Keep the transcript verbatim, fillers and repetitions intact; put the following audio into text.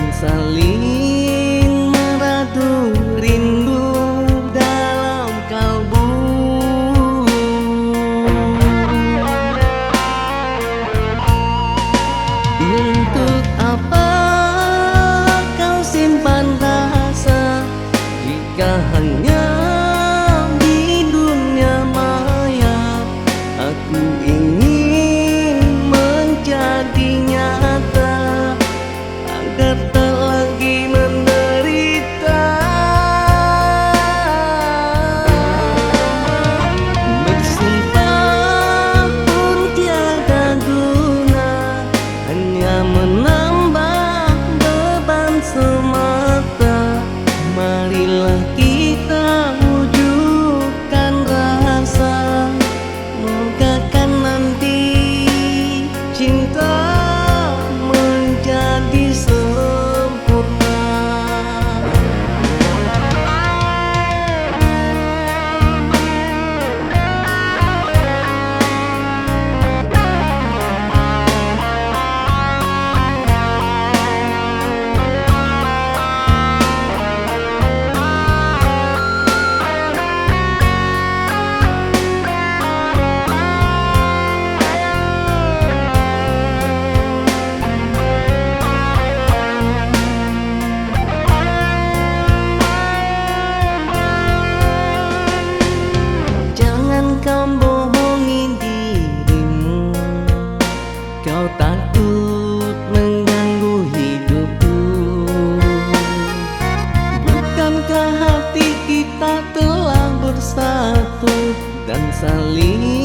Saling meradu rindu dalam kalbu. Untuk apa kau simpan rasa, jika hanya di dunia maya? Aku ingin menjadi nyata agar tak lagi menderita. Bersumpah pun tiada guna, hanya menambah beban semata. Marilah kita wujudkan rasa. Moga kan nanti cinta menjadi sempurna. Jangan kau bohongi dirimu, kau takut mengganggu hidupku. Bukankah hati kita telah bersatu dan saling